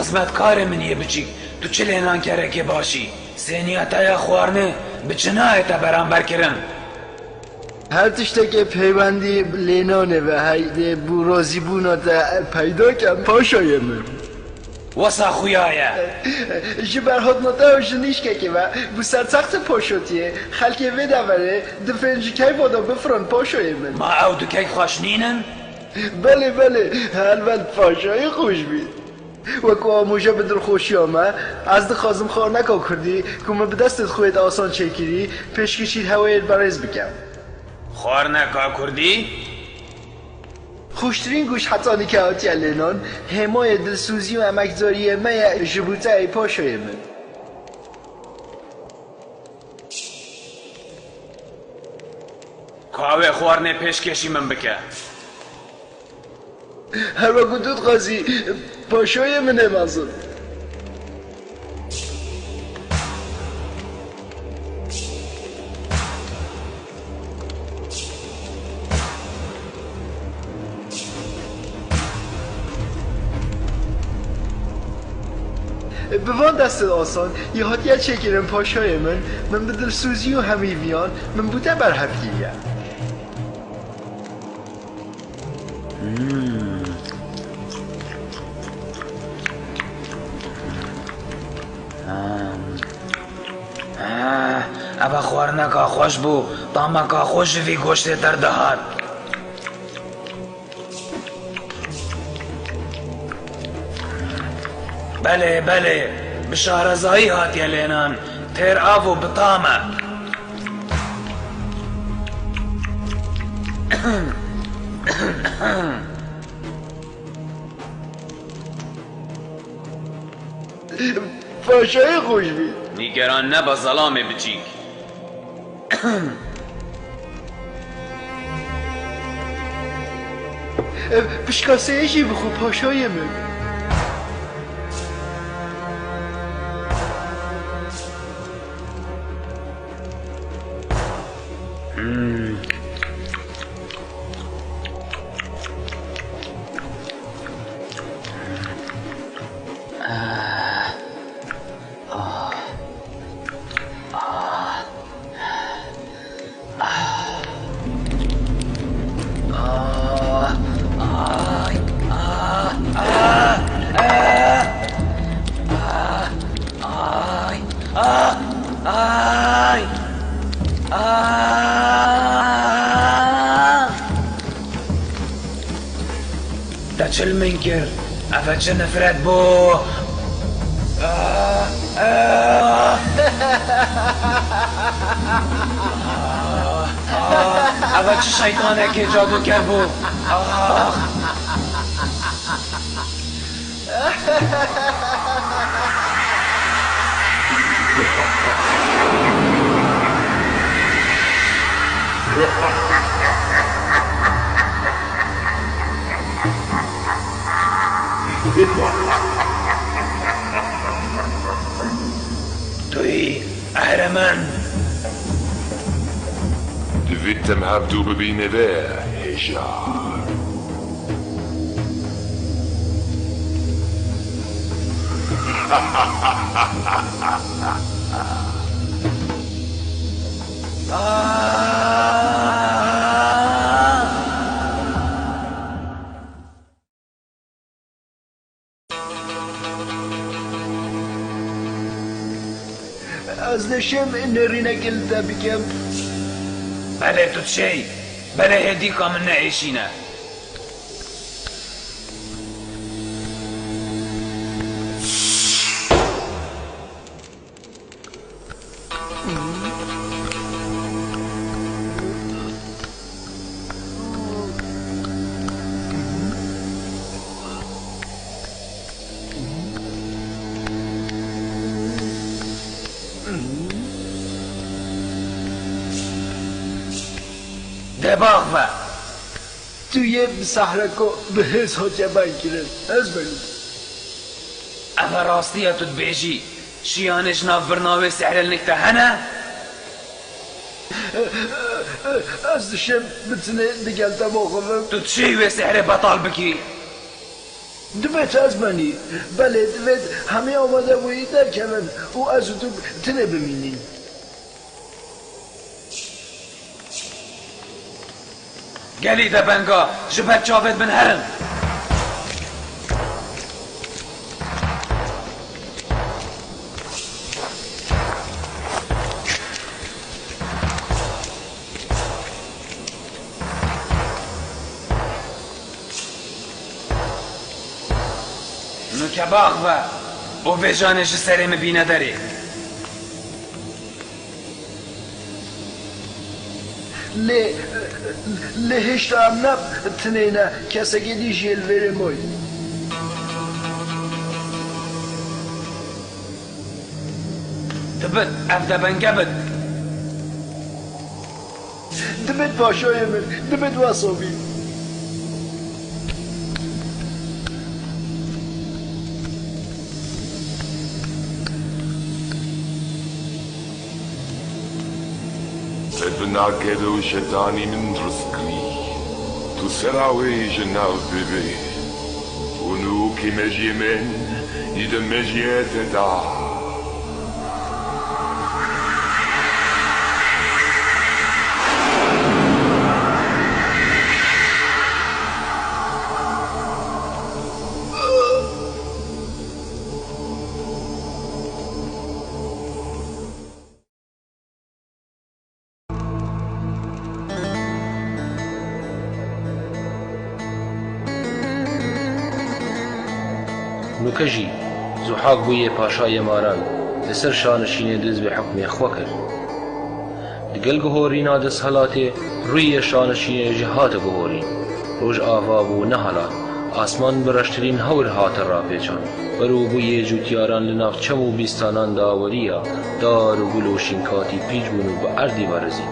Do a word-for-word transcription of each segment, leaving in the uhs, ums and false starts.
Xizmetkarê min yê biçîk, tu çi lênankerekê baş î? Sêniya te ya xwarinê bi çi nayê te beramber kirin? Her tiştekê peywendî bi lênanê ve heyî dê bû razîbûna te peyda kem, paşayê min. Wesa xuya ye. Ji berhatna te û ji nîşkekê ve bû sersaxtê paşotiyê. Xelkê vê deverê difên ji keyfa de bifirin, paşayê min. Ma ew du keyf xweş nînin? Belê, belê, helbet paşayê xweş bî. Wekî amoje bi dilxweşiya me, ez dixwazim xwarineka kurdî ku min bi destê xwe yê asan çêkirî, pêşkêşî hewayê berêz bikem. Xwarineka kurdî? Xweştirîn goşt heta nîke hatiye lênan, hêmayê dilsozî û emekdariyê me ye ji bo te ey paşayê min. Ka wê xwarinê pêşkêşî min bike. Her wekî tu dixwazî, paşayê min ê mezin. Bi van destên asan yê hatiye çêkirin, paşayê min, min bi dilsozî û hemîviyan min bo te berhev kiriye. Hmm. Hmm. Ah, eva xwarineka xweş bû, tameka xweş ji vî goştê derdihat. Belê, belê, bi şarezayî hatiye lênan, têr av û bi tam e. Paşayê xweş bî. Nîgeran nebe zelamê biçîk. Ev pişka sêyê jî bixwe, paşayê min. Hmm. Ah. Ah. Ah. Te çi li min kir? Ev çi nifret bû? Ah, ah. Ah, ev çi şeytanekê cadûker bû? Ah. Tu yî, Ehremen. Divêt em hevdû bibîne ve hêja. Ez dişêm nêrînekê li te bikim. Belê tu dişêy. Belê hêdîka min ne êşîn e. Dê biaxive. Tu yê bi sehreko bi hêz hatiye benkirin. Ez benî. Ev e rastî ye tu dibêjî. Şiyanê ji nav birna wê sehrê li nik te hene? Ez dişêm bi tinê digel te biaxivim. Tu dişêy wê sehrê betal bikî. Divêt ez benî. Belê, divêt hemî amadebûyî derkevin û ez û tu tinê bimînîn. Gelî de benga, ji ber çavêt min herin. Nuke baxve û vêjanê ji serê min bîne derê. Lê, lê hêşta em ne tinê ne, kesekê dî jî yê li vêrê moy. Dibit, ev debenge bit. Dibit paşayê min, dibit wesa bî. Te bi nakeve û şetanî min rizkirî. Tu sera wê ji nav bibê. Û nûkî mejiyê min, î di mejiyê te da. Nûke jî Zuhak bûye paşayê maran, li ser şanişînê dest bi hukmê xwe kir. Digel guhorîna desthilatê rûyê şanişînê jî hate guhorîn. Roj ava bû nehalat. Asman bi reştirîn hewr hate rapêçan. Ber û bûyê cûtiyaran li nav çem û bîstanan de aweriya, dar û gul û şînkatî pîç bûn û bi erdî verizîn.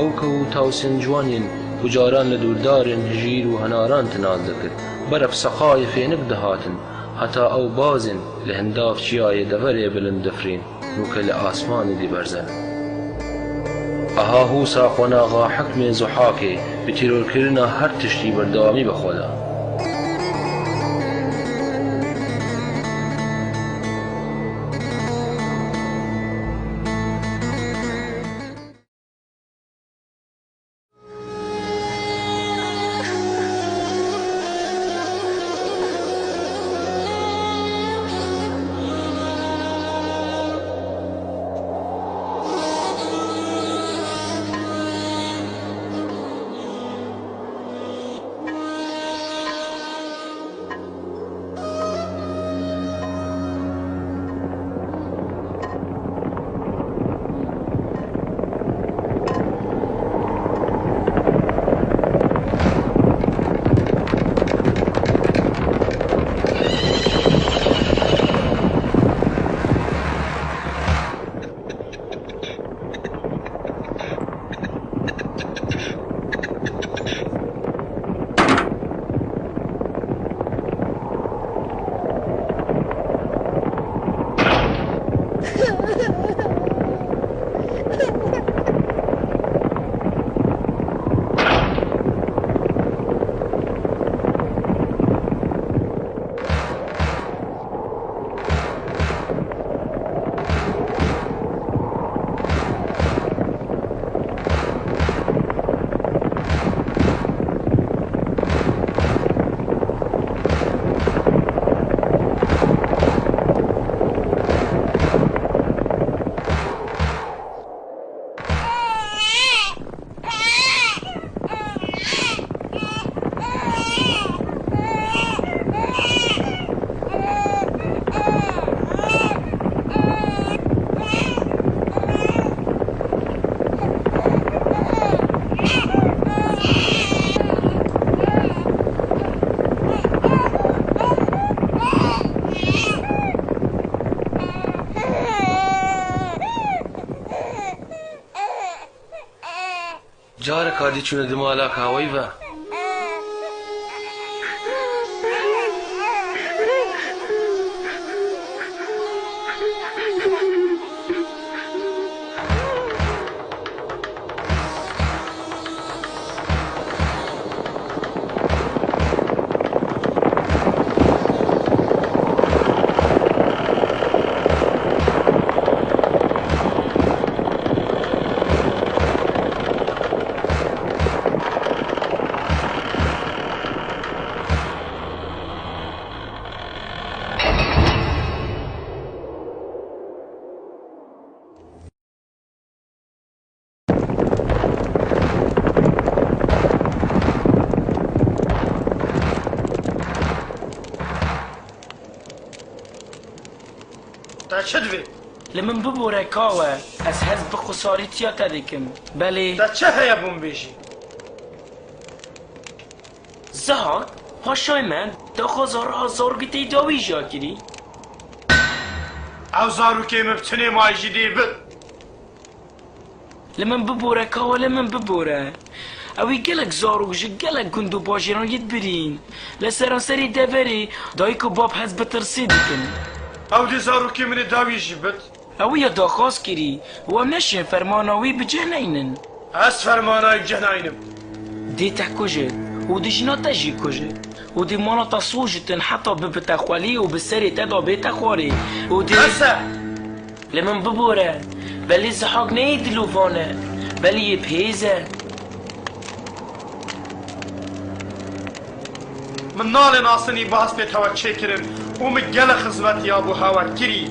Ew ke û tawsên ciwan yên ku caran li dûrdarên hijîr û henaran tinaz dikir, beref seqayê fênik dihatin, heta ew bazên li hindav çiyayê deverê bilind difirîn. Nûke li asmanê dî berzen. Aha hûsa qonaxa hikmê Zuhakê bi tîrorkirina her tiştî berdewamî bi xwe da. Careka dî çûne di mala kaweyî ve. Çi divê? Li min bibore kawe, ez hez bi xusarîtiya te dikim. Belê. Te çi heye bûn bêjî? Zihak, paşayê me, daxwaza reha zarokê te yî dawî jî ya kirî. Ew zarokê min bi tinê mayî jî dê bit. Li min bibore, kawa li min bibore. Ew ê gelek zarok ji gelek gund û bajêran yê dibirîn. Li seranserê deverê dayik û bab hez bi tirsê dikin. Ew dê zarokê min ê dawî jî bit. Ew ya daxwaz kirî û em neşên fermana wî bi cih neynin. Ez fermana wî bi cih naynim. Dê te kujit û dê jina te jî kujit û dê mala te sojitin heta bibite xwelî û bi serê te de bête xwarê û dê... Bes e! Li min bibore, belê Zihak ne yê dilovan e, belê yê bi hêz e. Min nalê nasinî bi hespê te we çêkirin û min gelek xizmetiya bo hewe kirî.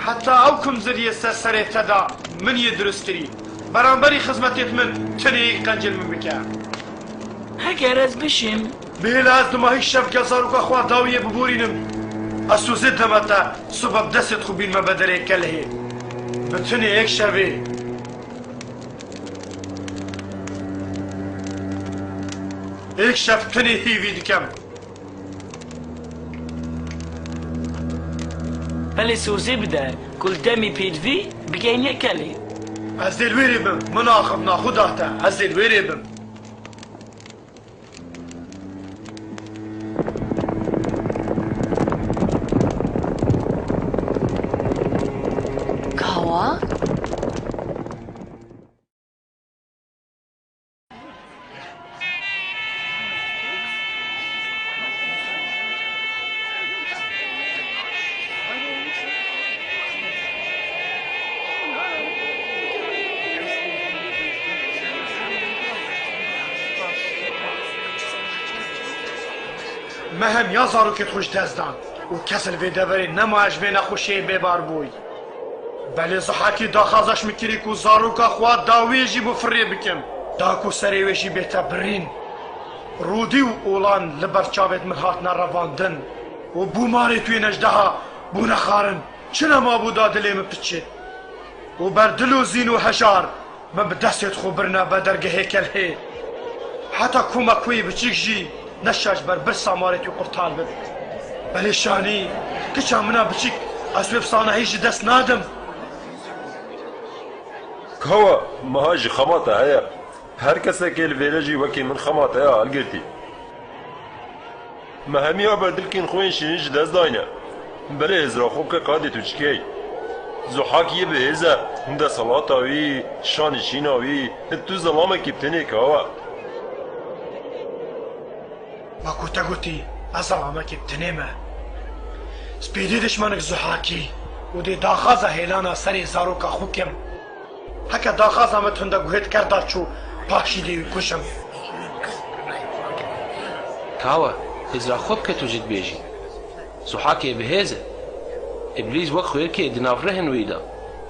Heta ew kumziriyê ser serê te de min yê dirust kirî. Beramberî xizmetêt min tinê yek qencên min bike. Heger ez bişim. Bihêle ez dima hî şev gel zaroka xwe dawiyê biborînim. Ez sozê deme te, sibe bi destê xwe bînme bederê kelhê. Bi tinê yek şevê. Yek şev tinê hîvî dikem. Belê sozê bide, ku li demê pêdivî bigeyniye kelê. Ez dê li wê rê bim, min axiftina xwe da te, ez dê li wê rê bim. Kawa? Me hemiya zarokêt xwe ji dest dan û kes li vê deverê nemaye ji vê nexweşiyê bêbar bûy. Belê Zihakî daxwaza ji min kirî ku zaroka xwe dawiyê jî bo firê bikim, da ku serê wê jî bête birîn. Rûdî û olan li ber çavêt min hatine revandin û bûmarê tu yên ejdeha bûne xarin. Çi nema bû da dilê min piçê û ber dil û zîn û hejar min bi destêt xwe birine be dergehê kelhê. Heta ku me kuyê biçîk jî neşa ji ber birsa marê tu qurtal bib. Belê Şanî, kiça mina biçîk, ez wê bi sanahî ji dest nadim. Kawa, meha ji xema te heye. Her kesekê li vêre jî wekî min xema te ya hilgirtî. Me hemiya berdilkên xwe yên şîrîn ji dest dayne. Belê hêzra xwe bike qadê tu çi key. Zuhak yê bi hêz e, hûn desthilata wî, şanî şîna wî, tu zelamekî bi tenê kawa. Ma ku te gotî, ez zelamekî bi tenê me. Spêdê dişmenik Zuhakî û dê daxwaza hêlana serê zaroka xwe kim. Heke daxwaza min tunda guhêt kerda çû, pak jî dê wî kujim. Kawa, hêzra xwe bike tu jî dibêjî. Zuhakê bi hêz e. Îblîs wek xwêrkê di nav rihên wî de.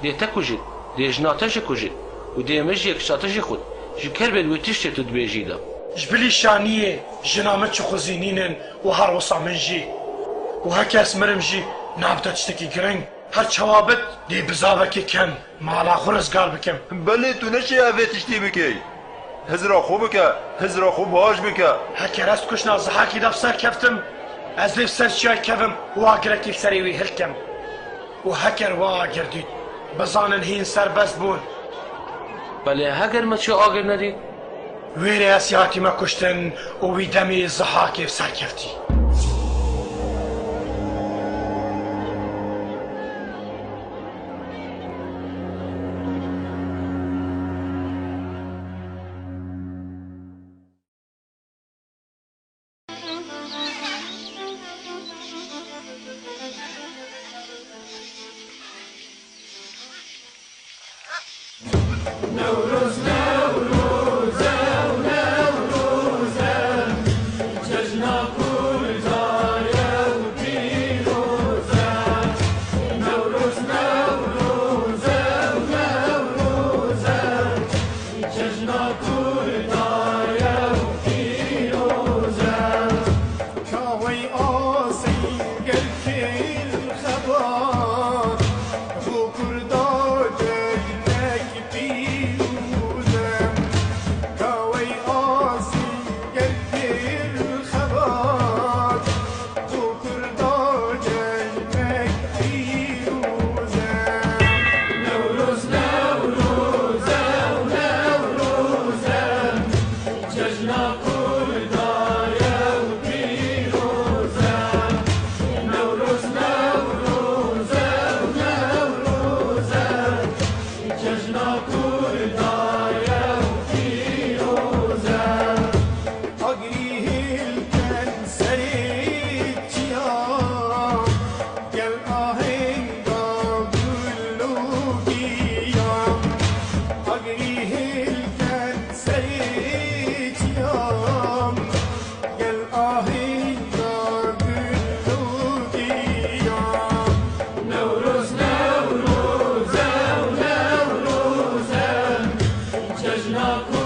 Dê te kujit, dê jina te jî kujit û dê min jî yê kiça te jî xwit. Ji kerbê di wê tiştê tu dibêjî de. Ji bilî Şaniyê jina min çi xwezî nînin û her wisa min jî. Û heke ez mirim jî nabite tiştekî giring. Her çawa bit, dê bizavekê kem, mala xwe rizgar bikim. Belê tu neşê evê tiştî bikey. Hizra xwe bike, hizra xwe baş bike. Heker ez kuşna Zihakî de bi ser keftim, ez dê bi ser çiyayê kevim û agirekî li serê wî hilkim. Û heker we agir dît, bizanin hîn serbest bûn. Belê heger me çi agir nedît? Wê rê ez hatîme kuştin û wî demê Zihakê bi ser keftî. Jina ku